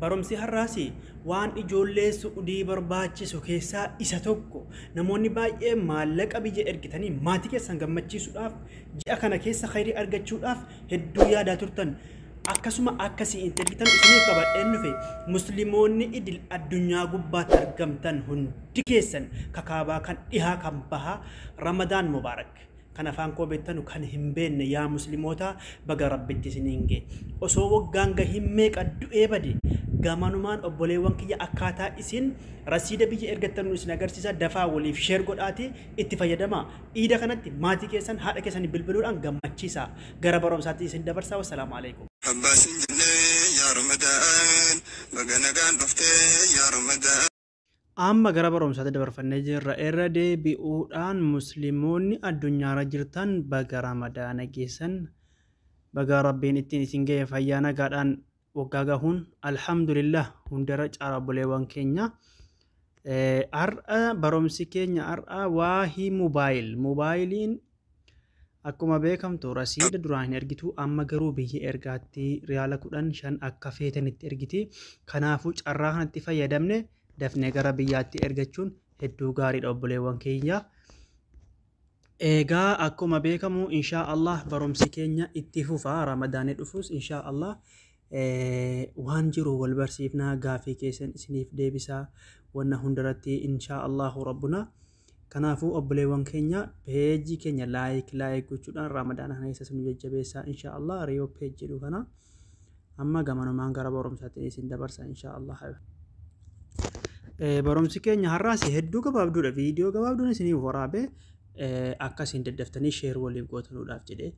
Barumsi har'aas waan ijoollee Su'udii barbaachisu keessaa isa tokko. Namoonni baay'ee maallaqa biyya ergitanii maatii keessan gammachiisuudhaaf ji'a kana keessa khayrii argachuudhaaf hedduu yaadaa turtan. Akkasuma akkasii itti ergitan isiniif qabadheen dhufe. Musliimoonni idil addunyaa gubbaatti argamtan hundi keessan kakaabaa kan dhihaa kan bahaa, Ramadaan Mubaarak. Kan afaan koo beektanu kan hin beekne, yaa musliimoota, baga Rabbitti isiniin ga'e. Osoo waggaan gahin meeqa du'ee bade. Gamanumaan obboleewwan kiyya, akkaataa isin rasiida biyya ergattan isin agarsiisa. Dafaa waliif share godhaati itti fayyadamaa. Iida kanatti maatii keessan, haadha keessan bilbiluudhaan gammachiisa. Gara barumsaatti isin dabarsaa. Wassalaamu alaikum. Abbaasin jennee yaa Ramadaan, baga nagaan dhuftee yaa Ramadaan. Amma gara barumsaatti dabarfannee jirra. Irra deebi'uudhaan musliimoonni addunyaarra jirtan baga Ramadaana geessan. Baga Rabbiin ittiin isin ga'e. Fayyaa nagaadhaan waggaa gahuun alhamdulillah hundarra caala, obboleewwan keenya. Har'a barumsi keenya har'a waahii mobaayil. Mobaayiliin akkuma beekamtu rasiida duraan hin ergitu, amma garuu biyya ergaatti riyaala 10, 5 akka feetanitti ergiti. Kanaafuu carraa kanatti fayyadamne dafnee gara biyyaatti ergachuun hedduu gaariidha, obboleewwan keenya. Egaa akkuma beekamu, inshaa Allah barumsi keenya itti fufa. Ramadaanii dhufus inshaa Allah waan jiru wal barsiifnaa, gaafii keessan isiniif deebisaa wanna hundarratti, inshaa Allahu rabbuna. Kanaafuu obboleewwan keenya, peejii keenya like like gochuudhaan Ramadaana kana keessa nu jajjabeessaa, inshaa Allah. Riyoo Page jedhu kana amma gamanumaan gara barumsaatti isin dabarsa, inshaa Allah. Barumsi keenya har'aas hedduu gabaabduudha. Viidiyoo gabaabduun isiniif waraabee akka isin daddaftanii share waliif gootanuudhaaf jedhee.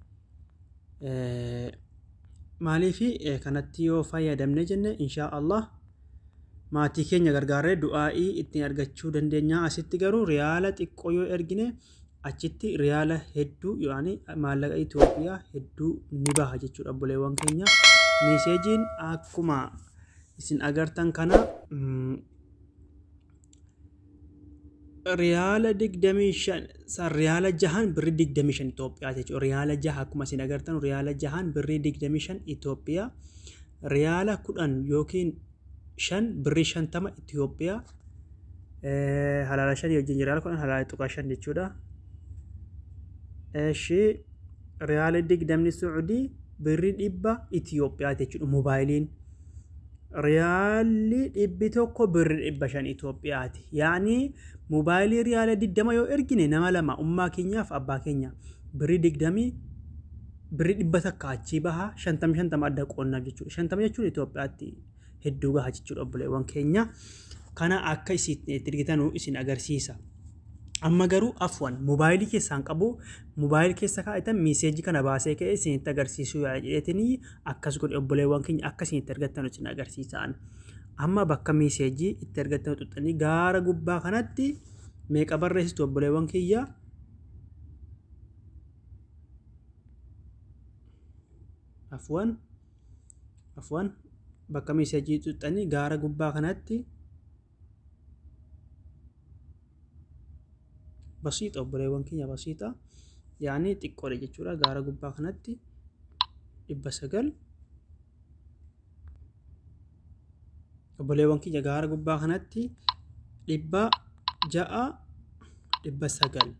Maaliif kanatti yoo fayyadamne jenne, inshaa Allah maatii keenya gargaarree du'aa'ii ittiin argachuu dandeenya. Asitti garuu riyaala xiqqoo yoo ergine achitti riyaala hedduu, yaani maallaqa Itoophiyaa hedduu ni baha jechuudha, obboleewwan keenya. Miiseejiin akkuma isin agartan kana riyaala 25, riyaala 6n birrii 25 Itoophiyaa jechuudha. Riyaala 6, akkuma isin agartan, riyaala 6n birrii 25 Itoophiyaa. Riyaala 10 yookiin 5 birrii 50 Itoophiyaa. Halaala 5 wajjin riyaala 10 halaala tuqaa 5 jechuudha. Eshi riyaala 20 Suudii birrii 100 Itoophiyaa jechuudha mobaayiliin. Riyaalli 100 birrii 500 Itoophiyaati. Yaani mobaayilii riyaala 20 yoo ergine nama lama, ummaa keenyaaf abbaa keenya, birrii 20 birrii 100 achii baha, 50 50 adda qoonnaaf jechuudha. 50 jechuun Itoophiyaatti hedduu gaha jechuudha, obboleewwan keenya. Kana akka isin itti ergitanuu isin agarsiisa. Amma garuu afwan, mobaayilii keessaan qabu, mobaayilii keessa kaa'atan miiseejii kana baasee ka'ee isinitti agarsiisuu yaala jedheetinii akkas godhe. Obboleewwan keenya, akka isinitti argattan isin agarsiisaan. Amma bakka miiseejii itti argattan xuxxanii gaara gubbaa kanatti meeqa barreessitu, obboleewwan kiyya? Afwan, afwan, bakka miiseejii xuxxanii gaara gubbaa kanatti basiixa, obboleewwan keenya, basiixa, yaani xiqqoodha jechuudha. Gaara gubbaa kanatti 900, obboleewwan keenya, gaara gubbaa kanatti 600 900,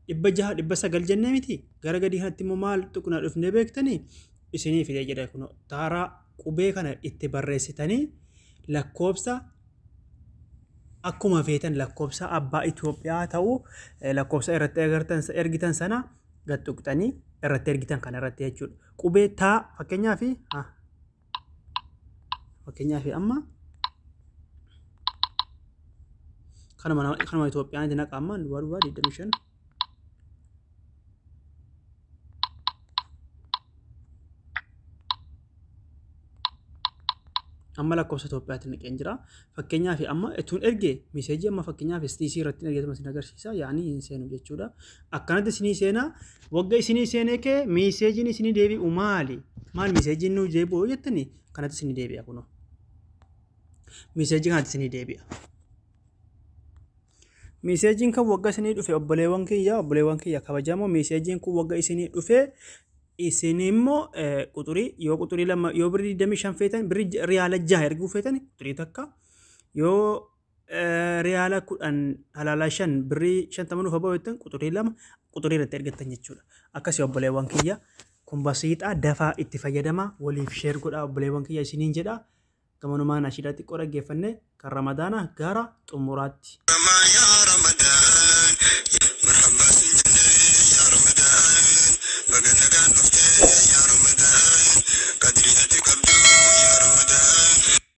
600 900 jennee miti. Gara gadii kanatti immoo maal tuqna dhufnee beektanii isinii fidee jedha. Kun taaraa qubee kana itti barreessitanii lakkoobsa akkuma feetan, lakkoobsa abbaa Itoophiyaa ta'u, lakkoobsa irratti agartan ergitan sana gad tuqxanii irratti ergitan kana irratti jechuudha. Qubee taa fakkeenyaaf amma kanuma Itoophiyaan itti naqa. Amma duwwaa duwwaa 25 amma lakkoofsa Itoophiyaatti naqeen jira. Fakkeenyaaf amma ituun erge miseejii, amma fakkeenyaaf STC irratti ergeetuma isin agarsiisa, yaani hin seenu jechuudha. Akkanatti isinii seenaa. Wagga isinii seenee kee miseejiin isinii deebi'u maali? Maal miseejiin nuu deebi'u yoo jettani, kanatti isinii deebi'a kunoo. Miseejii kanatti isinii deebi'a. Miseejiin kan wagga isinii dhufe, obboleewwan kiyya kabajamoo, miseejiin kun wagga isinii dhufe Isin immoo quxurii yoo quxurii 2 yoo birrii 25 feetan, birrii riyaala 6 erguu feetan quxurii 1, yoo riyaala 10 halaalaa 5 birrii 50 nuuf ba'u jettan quxurii 2 quxurii irratti ergattan jechuudha. Akkasii obboleewwan kiyya, kun basiixaa, dafaa itti fayyadamaa, waliif share godhaa obboleewwan kiyya isiniin jedha. Gamanumaan ashiidhaa xiqqoo dhaggeeffanne kan Ramadaana gara xumuraatti. Yaa